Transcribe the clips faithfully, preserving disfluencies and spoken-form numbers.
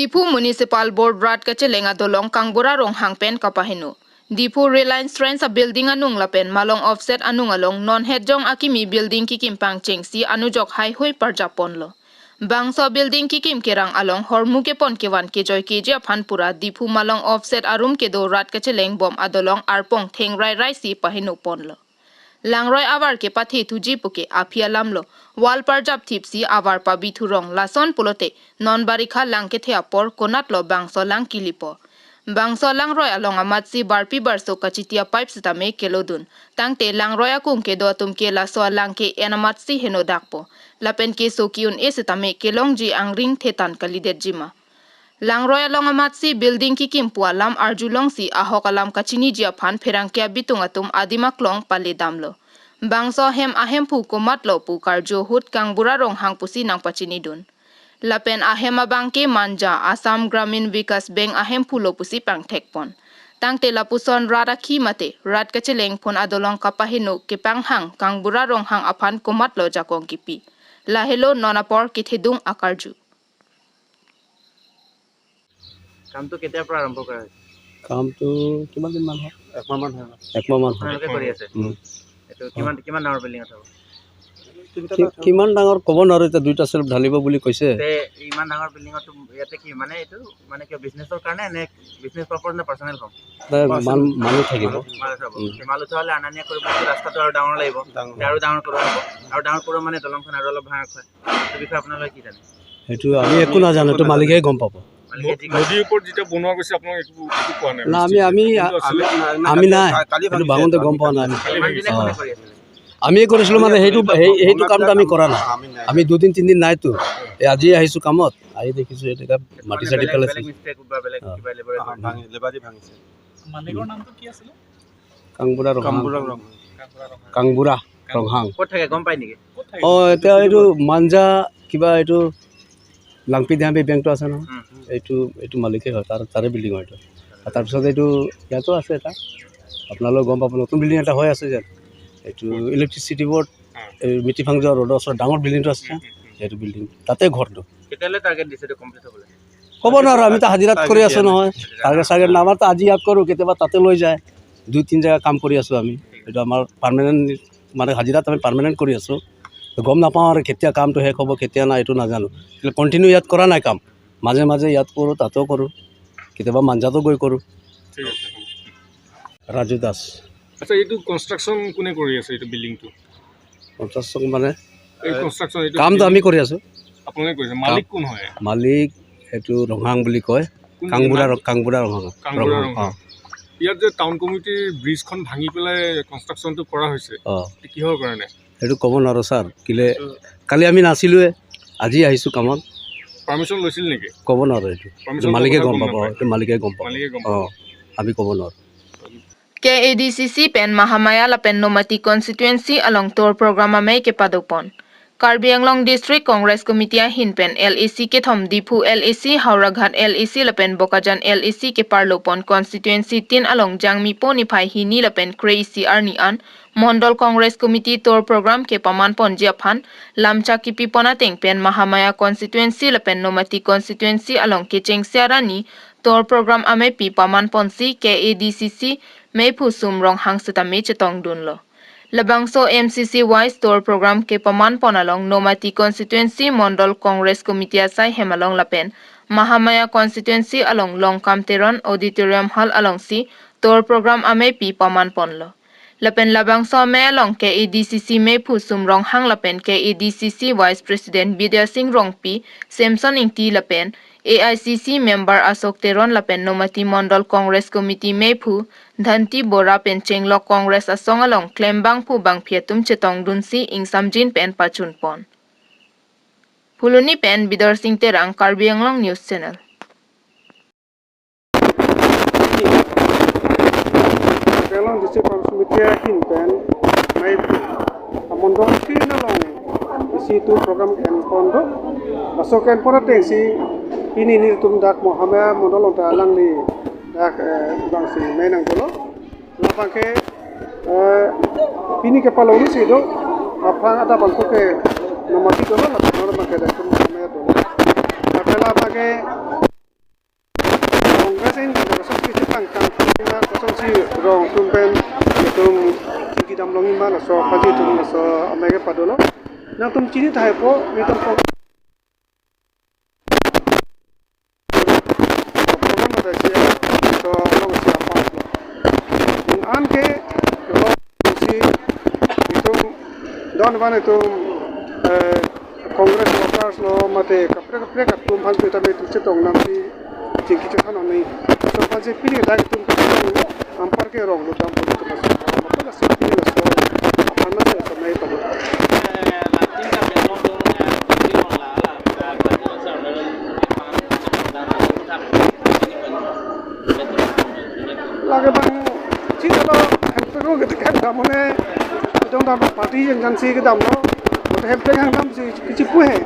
Diphu Municipal Board rat kacheleng adolong Kangbura Ronghang pen kapaheno. Diphu Reliance Trends a-building anung lapen Malong Offset anung along non hetjong akimi building kikim pangchengsi anujok haihui parjap ponlo. Bangso building kikim kerang along hormu kepon kevan kejoi keji aphan pura Diphu Malong Offset arum kedo rat kacheleng bom adolong arpong theng rai rai si paheno ponlo. Langroi avar kepathe thuji puke aphi alamlo, wall parjap thipsi avar pabi thurong, lason pulote non barikha lang kethe apor konatlo bangso lang kilipo. Bangso langroi along amatsi barpi barso kachitia pipe sitame kelodun. Tangte langroi akung kedo atum ke laso alang ke-en amatsi henodakpo. Lapen keso ki-un-e sitame kelongji angring thetan kalidetjima. Langroi along amatsi building kikim pu alam arjulongsi ahok alam kachiniji aphan pherangke abitung atum adim aklong paledamlo. Bangso ahem ahemphu komatlo pu karju ahut Kangbura Ronghang pusi nangpachinidun. Lapen ahem abangke Manja, Assam Gramin Vikas Bank ahemphulo pusi pangthekpon. Tangte lapuson rat akhi mate rat kacheleng phun adolong kapaheno kepanghang Kangbura Ronghang aphan komatlo jakong kipi. Lahelo non apor kethedung akarju. কামটো কেতিয়াৰ পৰা আৰম্ভ কৰা হৈছে? কামটো কিমান দিনমান হ'ল? একমাহমান হৈ গ'ল। একমাহমান হ'ল। আপোনালোকে কৰি আছে? উম। এইটো কিমান, কিমান ডাঙৰ বিল্ডিং এটা হ'ব? তিনিটা কি-, এটা কিমান ডাঙৰ ক'ব নোৱাৰো, এতিয়া দুইটা শ্লেব ঢালিব বুলি কৈছে। তে ইমান ডাঙৰ বিল্ডিঙত ইয়াতে কি মানে, এইটো মানে কিয় বিজনেছৰ কাৰণে নে বিজনেছ পাৰ্পজ নে পাৰ্চনেল হ'ম? নাই, মান-, মানুহ থাকিব। মানুহ থাকিব। উম। তে মানুহ থ'লে অনা নিয়া কৰিব, ৰাস্তাটো আৰু ডাঙৰ লাগিব। ডাঙৰ। তে আৰু ডাঙৰ কৰিব লাগিব। আৰু ডাঙৰ কৰিব মানে দলংখন আৰু অলপ ভাঙা খোৱা। এই বিষয়ে আপোনালোকে কি জানে? সেইটো আমি একো নাজানো, এইটো মালিকে গম পাব। মালিকে যি কয়। নদীৰ ওপৰত যেতিয়া বনোৱা গৈছে, আপোনালোকে একো, একো কোৱা নাই? না, আমি, আমি, কোনটো আছিলে? আমি নাই। কালি এইটো ভাঙিছে। ভাঙোতে গম পোৱা নাই আমি। কালি ভাঙিছে। ইমান দিনে কোনে অ। কৰি আছিলে? আমিয়ে কৰিছিলো, মানে, সেইটো, সেই, সেইটো কামটো আমি কৰা নাই। আমি নাই। আমি দুদিন, তিনিদিন নাইতো। এই আজি আহিছো কামত, আহি দেখিছো এনেকা মাটি মানে চাটি বেলেগ, পেলাইছে। বেলেগ মিস্ত্ৰীয়ে বা বেলেগ অ। কিবা লেবাৰে অ, কৰি ভাঙি-, লেবাৰে ভাঙিছে। মালিকৰ নামটো কি আছিলে? কাংবুঢ়া ৰংহাং। কাংবুঢ়া ৰংহাং। কাংবুঢ়া ৰংহাং। কাংবুঢ়া ৰংহাং। ক'ত থাকে, গম পায় নেকি? ক'ত থাকে? অ, এতিয়া এইটো মাঞ্জা কিবা এইটো লাংপি দিহাবি বেংকটো আছে নহয়? উম। এইটো, এইটো মালিকে হয়, তাৰ, তাৰে বিল্ডিং হয় এইটো। আৰু তাৰপিছত এইটো ইয়াতো আছে এটা, আপোনালোকে গম পাব, নতুন বিল্ডিং এটা হৈ আছে যেন। এইটো উম। ইলেক্ট্ৰিচিটি বৰ্ড, উম। এই মিটিফাং যোৱা ৰোডৰ ওচৰত ডাঙৰ বিল্ডিংটো আছে, উম, উম, উম। সেইটো বিল্ডিং, তাতে ঘৰটো। কেতিয়ালৈ টাৰ্গেট দিছে এইটো কমপ্লিট হ'বলৈ? ক'ব নোৱাৰো, আমিতো হাজিৰাত কৰি আছো নহয়। টাৰ্গেট চাৰ্গেট নাই, আমাৰতো আজি ইয়াত কৰো, কেতিয়াবা তাতে লৈ যায়। দুই তিনি জেগা কাম কৰি আছো আমি। এইটো আমাৰ পাৰ্মানেণ্ট, মানে হাজিৰাত আমি পাৰ্মানেণ্ট কৰি আছো। তো গম নাপাওঁ আৰু কেতিয়া কামটো শেষ হ'ব, কেতিয়া নাই, এইটো নাজানো। কিন্তু কণ্টিনিউ ইয়াত কৰা নাই কাম। মাজে মাজে ইয়াত কৰো, তাতো কৰো, কেতিয়াবা মাঞ্জাতো গৈ কৰো। ঠিক আছে। ৰাজু দাস। আচ্ছা, এইটো কনষ্ট্ৰাকশ্যন কোনে কৰি আছে, এইটো বিল্ডিংটো? কনষ্ট্ৰাকশ্যন মানে এই কনষ্ট্ৰাকশ্যন এইটো কামটো আমি বিল্ডিং কৰি আছো। আপোনালোকে কৰিছে? মালিক কাম কোন হয়? মালিক এইটো ৰংহাং বুলি কয়। কোন কাংবুঢ়া নাম? ৰ-, কাংবুঢ়া ৰংহাং। কাংবুঢ়া ৰংহাং, ৰংহাং। অ। ইয়াত যে টাউন কমিটিৰ ব্ৰিজখন ভাঙি পেলাই কনষ্ট্ৰাকশ্যনটো কৰা হৈছে, অ। এইটো কিহৰ কাৰণে? সেইটো ক'ব নোৱাৰো ছাৰ, কিলে এইটো কালি আমি নাছিলোৱে, আজি আহিছো কামত। পাৰ্মিশ্যন লৈছিল নেকি? ক'ব নোৱাৰো এইটো। পাৰ্মিশ্যন মালিকে ল'ব গম পাব, নাপায়। এইটো মালিকে গম পাব। মালিকে গম পাব। অ, আমি ক'ব নোৱাৰো। K A D C C pen Mahamaya lapen Nomati constituency along tour program amei kepadopon. Karbi Anglong District Congress Committee ahin pen L A C kethom Diphu L A C, Howraghat L A C lapen Bokajan L A C keparlopon constituency tin along Jangmipo niphai hini lapen kre-isi arni an Mondol Congress Committee tour program kepamanponji aphan lamchak kipipon ateng pen Mahamaya constituency lapen Nomati constituency along kechengsi arni tour program ameipi pamanponsi K A D C C meiphu Sum Ronghang sitame chetongdunlo. Labangso M C C wise tour program kepamanpon along Nomati constituency Mondol Congress Committee asai hem along lapen Mahamaya constituency along Longkam Teron Auditorium Hall alongsi tour program ameipi pamanponlo. Lapen labangso amei along K A D C C meiphu Sum Ronghang lapen K A D C C Vice President Bidya Sing Rongpi, Samson Ingti lapen A I C C member Ashok Teron lapen Nomati Mondol Congress Committee meiphu Dhanti Bora pen chenglok Congress asong along klembangphu bangphi atum chetongdunsi ingsamjin pen pachunpon. Phuloni pen Bidor Sing Terang, Karbi Anglong News Channel. Karbi Anglong District Congress Committee ahin pen mei amondol tin along isi tour program enpon do. Laso enpon atengsi pini nelitum dak Mahamaya mondol along ta alangli dak, eh, bangsi mei nangdolo. Labangke, eh, pini kepalongsi do, aphrang adap abangke Nomati dolo, lapen non abangke dak Mahamaya dolo. Lapen labangke Kang kang kang na kosonsi rong atum pen itum kedam longjima laso aphansi itum laso amei ke padolo. Nangtum chini tahai po, nelitum ko program ada sia, so long sia apa. Anke rong si itum don ban itum, eh, Congress workers lo mate kaprek kaprek atum aphan itum chetong nangsi chingki chethan nangji. So aphansi pini dak itum anpar ke rong lo dam pon itum masuk. Maka laso pini laso aphan masuk laso amei padu. Lake bang, chini lo, hempek lo ketekang damone, itum dam party yang jansi kedam lo, mate hempek hang damsi kechipu he.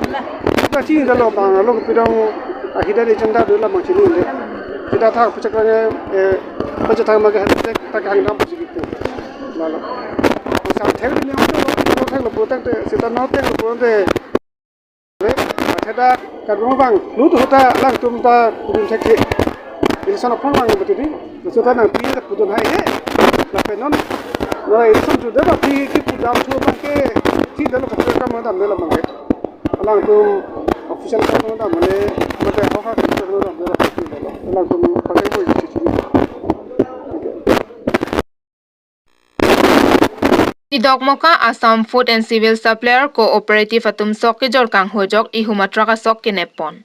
Kita chini lo bang, lo kepidong, ah, hida de janda dula bang chini le. Kita thak puchak lagi, eh, puchak thang mage hempek tak hang damsi kepu. Lalo. Sam thek ni lo, lo thek lo putak de, sita no thek lo putak de. Atheda kadung bang, lut hota alangtum ta kudun thekthe. Election aphrang bang betul di. Maksudnya nangpi ta pudun hai he. Lapen non, non election sudah tapi ki pudam thu bang ke, si dalo kapre kam dam dalo bang ke. Alangtum official kam dam mane, mate hoha kam dam dalo. Alangtum pakai boy cici. Ni Dokmoka Assam Food and Civil Supplier Cooperative atum sok kejor kanghojok ihum atrak asok kenep pon.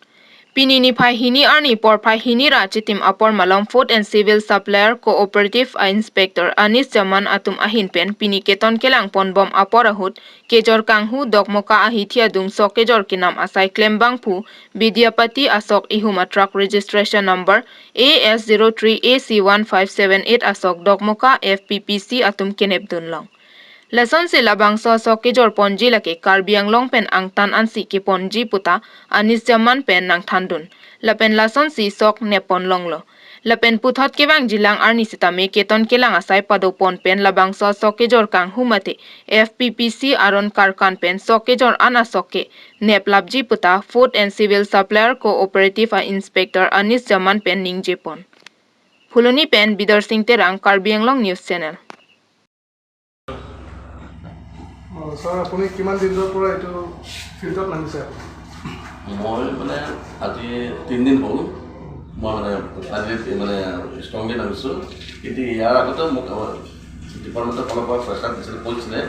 Pini niphai hini arni porphai hini ra chitim apor malom Food and Civil Supplier Cooperative a Inspector Anis Jaman atum ahin pen pini keton kelang pon bom apor ahut kejor kanghu Dokmoka ahithi adung sok kejor kenam asai klembangphu Vidyapati asok ihum atrak registration number A S zero three A C one five seven eight asok Dokmoka F P P C atum kenep dunlong. Lasonsi labangso asok kejor ponji lake Karbi Anglong pen angtan ansi keponji puta Anis Jaman pen nangthan dun. Lapen lasonsi sok nep pon longlo. Lapen puthot kevang jilang arni sitame keton kelang asai pado pon pen labangso asok kejor kanghu mate F P P C aron karkan pen sok kejor an asok ke nep lapji puta Food and Civil Supplier Cooperative a Inspector Anis Jaman pen ningje pon. Phuloni pen Bidor Sing Terang, Karbi Anglong News Channel. অ, ছাৰ, আপুনি কিমান দিনৰ পৰা এইটো ফিল্ডত নামিছে আপুনি? মই মানে আজি তিনিদিন হ'ল। মই মানে আজি মানে ষ্ট্ৰংলি নামিছোঁ। কিন্তু ইয়াৰ আগতে মোক, আমাৰ ডিপাৰ্টমেণ্টৰ ফালৰ পৰা প্ৰেছাৰ দিছিলে, কৈছিলে।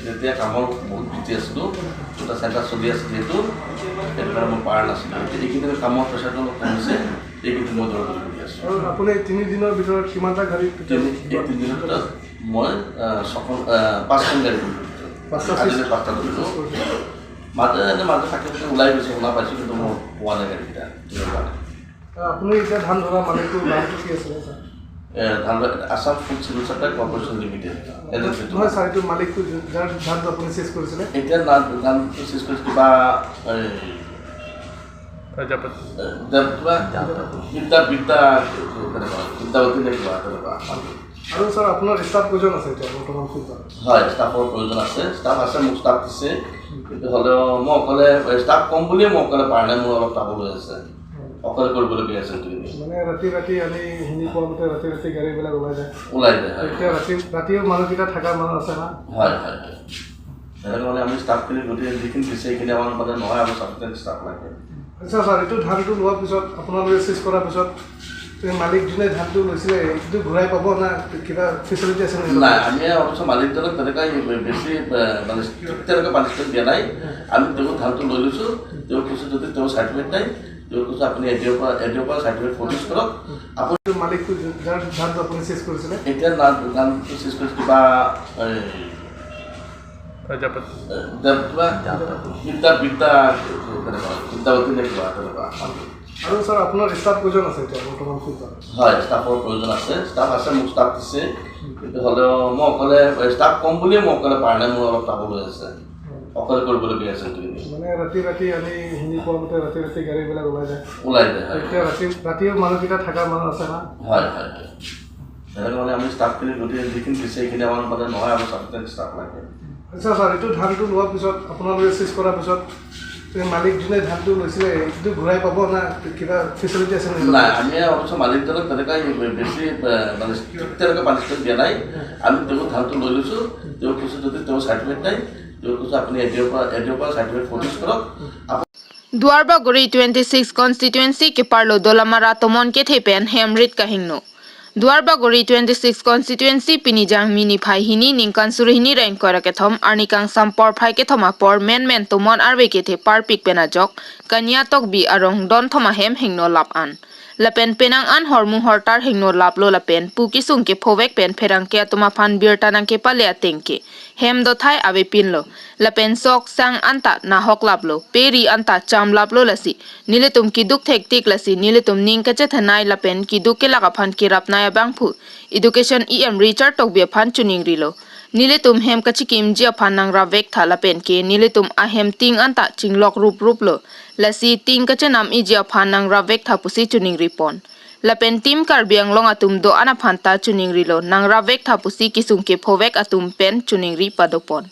তেতিয়া কামৰ বহুত বিজি আছিলোঁ, দুটা চেণ্টাৰ চলি আছে যিহেতু, সেইটো কাৰণে মই পৰা নাছিলোঁ। কিন্তু এইকেইদিন কামৰ প্ৰেছাৰটো অলপ কমিছে, এইকেইদিন মই দৌৰা দৌৰি কৰি আছোঁ। আৰু আপুনি এই তিনিদিনৰ ভিতৰত কিমানটা গাড়ী? তিনি, এই তিনিদিনৰ ভিতৰত মই, আহ, ছখন, আহ, পাঁচখন গাড়ী কৰিলোঁ। পাঁচটা আজি চিজ- পাঁচটা কৰিলোঁ। মাজে এনে মাজে থাকে থাকে ওলাই গৈছে, শুনা পাইছোঁ, কিন্তু মই পোৱা নাই গাড়ীকেইটা। আহ, আপুনি এতিয়া ধান ধৰা মালিকটোৰ নামটো কি আছিলে, ছাৰ? এ, ধান ধৰা Assam food civil supply corporation limited. এজেঞ্চিটো। নহয়, ছাৰ, এইটো মালিকটো যাৰ ধানটো আপুনি চিজ কৰিছিলে? এতিয়া ধান, ধানটো চিজ কৰিছে কিবা, এই, প্ৰজাপতি। এ, দে-, কিবা বিদ্যা, বিদ্যা, তেনেকুৱা, বিদ্যাৱতী নে কিবা তেনেকুৱা। আৰু ছাৰ, আপোনাৰ ষ্টাফ কেইজন আছে এতিয়া বৰ্তমান ফিল্ডত? হয়, ষ্টাফৰ প্ৰয়োজন আছে। ষ্টাফ আছে, মোক ষ্টাফ দিছে। কিন্তু হ'লেও মই অকলে, ষ্টাফ কম বুলিয়ে মই অকলে পৰা নাই, মোৰ অলপ ট্ৰাবল হৈ আছে। অকলে কৰিবলগীয়া হৈছে গোটেইখিনি। মানে ৰাতি ৰাতি আমি শুনি পোৱা মতে ৰাতি ৰাতি গাড়ীবিলাক ওলাই যায়। ওলাই যায়, হয়। এতিয়া ৰাতি, ৰাতিও মানুহকেইটা থকা মানুহ আছে না? হয়, হয়, হয়। তেনেকে মানে আমি ষ্টাফখিনি গোটেই যিখিনি দিছে, সেইখিনি আমাৰ মানে নহয়, আৰু ছাফিচিয়েণ্ট ষ্টাফ লাগে। আচ্ছা ছাৰ, এইটো ধানটো লোৱাৰ পিছত, আপোনালোকে চিজ কৰাৰ পিছত, এই মালিকজনে ধানটো লৈছিলে, এইটো ঘূৰাই পাব না কিবা ফেচিলিটি আছে নেকি? নাই, আমি অৱশ্য মালিকজনক তেনেকৈ বেছি, এ, মানে ষ্ট্ৰিক্ট তেনেকৈ পানিচমেণ্ট দিয়া নাই। আমি তেওঁৰ ধানটো লৈ লৈছোঁ, তেওঁ কৈছে যদি তেওঁ ছেটিছফাইড নাই, তেওঁ কৈছে আপুনি এ ডি অ'ৰ পৰা, এ ডি অ'ৰ পৰা ছেটিছফাইড প্ৰডিউচ কৰক। আপুনি এইটো মালিকটো যাৰ ধানটো আপুনি চিজ কৰিছিলে? এতিয়া না-, ধানটো চিজ কৰিছে কিবা, এই, প্ৰজাপতি। এ, দে-, কিবা বিদ্যা, বিদ্যা, তেনেকুৱা, বিদ্যাৱতী নে কিবা তেনেকুৱা। আৰু ছাৰ, আপোনাৰ ষ্টাফ কেইজন আছে এতিয়া বৰ্তমান ফিল্ডত? হয়, ষ্টাফৰ প্ৰয়োজন আছে। ষ্টাফ আছে, মোক ষ্টাফ দিছে। কিন্তু হ'লেও মই অকলে, ষ্টাফ কম বুলিয়ে মই অকলে পৰা নাই, মোৰ অলপ ট্ৰাবল হৈ আছে। অকলে কৰিবলগীয়া হৈছে গোটেইখিনি। মানে ৰাতি ৰাতি আমি শুনি পোৱা মতে ৰাতি ৰাতি গাড়ীবিলাক ওলাই যায়। ওলাই যায়, হয়। এতিয়া ৰাতি, ৰাতিও মানুহকেইটা থকা মানুহ আছে না? হয়, হয়, হয়। তেনেকে মানে আমি ষ্টাফখিনি গোটেই যিখিনি দিছে, সেইখিনি আমাৰ মানে নহয়, আৰু ছাফিচিয়েণ্ট ষ্টাফ লাগে। আচ্ছা ছাৰ, এইটো ধানটো লোৱাৰ পিছত, আপোনালোকে চিজ কৰাৰ পিছত এই মালিকজনে ধানটো লৈছিলে, এইটো ঘূৰাই পাব না কিবা ফেচিলিটি আছে নেকি? নাই, আমি অৱশ্য মালিকজনক তেনেকৈ বে-, বেছি, এ, মানে, ষ্ট্ৰিক্ট তেনেকৈ পানিচমেণ্ট দিয়া নাই। আমি তেওঁ ধানটো লৈ লৈছোঁ, তেওঁ কৈছে যদি তেওঁ চাৰ্টিফিকেট নাই, তেওঁ কৈছে আপুনি এ ডি অ'ৰ পৰা, এ ডি অ'ৰ পৰা চাৰ্টিফিকেট প্ৰডিউচ কৰক। Duarbagori twenty six constituency keparlo Dolamara Tomon kethe pen hem rit kahingno. Duarbagori twenty six constituency pini Jangmi niphai hini ningkan suri hini ra ingkoi ra kethom arni kangsam porphai kethom apor menmen Tomon arve kethe parpik pen ajok Kanya Tokbi arong don thom ahem hingno lap an. Lapen penang an hormu hortar hingno laplo lapen pu kesung kephovek pen pherangke atum aphan birta nangkepale ateng ke hem dothai avepinlo. Lapen sok sang anta nahok laplo, pe ri anta cham laplo lasi nelitum keduk thektik lasi nelitum ning kachethanai lapen keduk kelak aphan kerapnai abangphu Education E M Richard Tokbi aphan choningrilo. Nelitum hem kachekimji aphan nangrapvek tha lapen ke nelitum ahem ting anta chinglok rup ruplo. Lasi ting kachenam-iji aphan nangrapvek tha pusi choningripon. Lapen Team Karbi Anglong atum do-an aphan ta choningrilo, nangrapvek tha pusi kesung kephovek atum pen choningri padopon.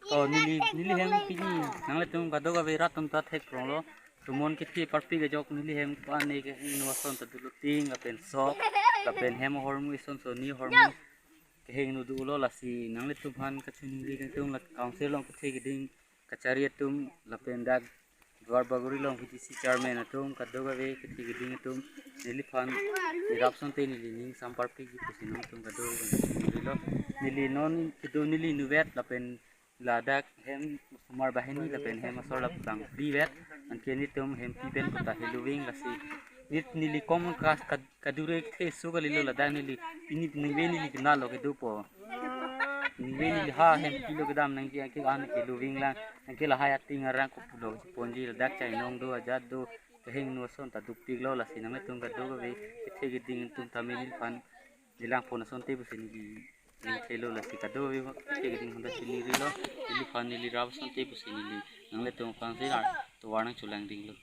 To neli, neli hem pini nanglitum kadokave rat atum ta thekpronglo. Tomon kethe parpik ajok neli hem ko-an ne kehingno ason ta dolo, ting lapen sok lapen hem ahormu isonso ni ahormu kehingno dolo, lasi nanglitum aphan kachiningri kangtung la council along kethe keding kachari atum lapen dak Duarbagori along V D C chairman atum kadokave kethe keding atum neliphan nirap asonte neli ning samparpikji pusi nangtum kadokave nirilo. Neli non kedo neli nuvet lapen ladak hem osomar banghini lapen hem asor lapu bang phlivet, anke nelitum hem pi pen kota heluving lasi. Nit neli kom kas kad-, kadure the su kalilo ladak neli pini ningve neli kenalo kedopo. Ningve neli ha hem pilo kedam nangke anke an keluving lang, anke lahai ating arang kopulo ponji ladak chainong do ajat do kehingno ason ta dukpiklo, lasi nanglitum kadokave kethe keding atum tame neliphan nelang pon asonte pusi neli ning thelo, lasi kadokave kethe keding aphanta chiningrilo, neliphan neli rap asonte pusi neli nanglitum aphan si ar tovar nangcholangdinglo.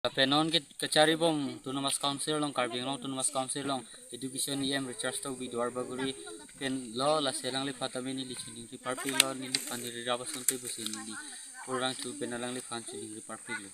Lapen non ke kachari bom Autonomous Council along, Karbi Anglong Autonomous Council along Education E M Richard Tokbi Duarbagori pen lo, lasi alangliphan tame neli chiningri parpiklo, neliphan neli rap asonte pusi neli purvang chu pen alangliphan chiningri parpiklo.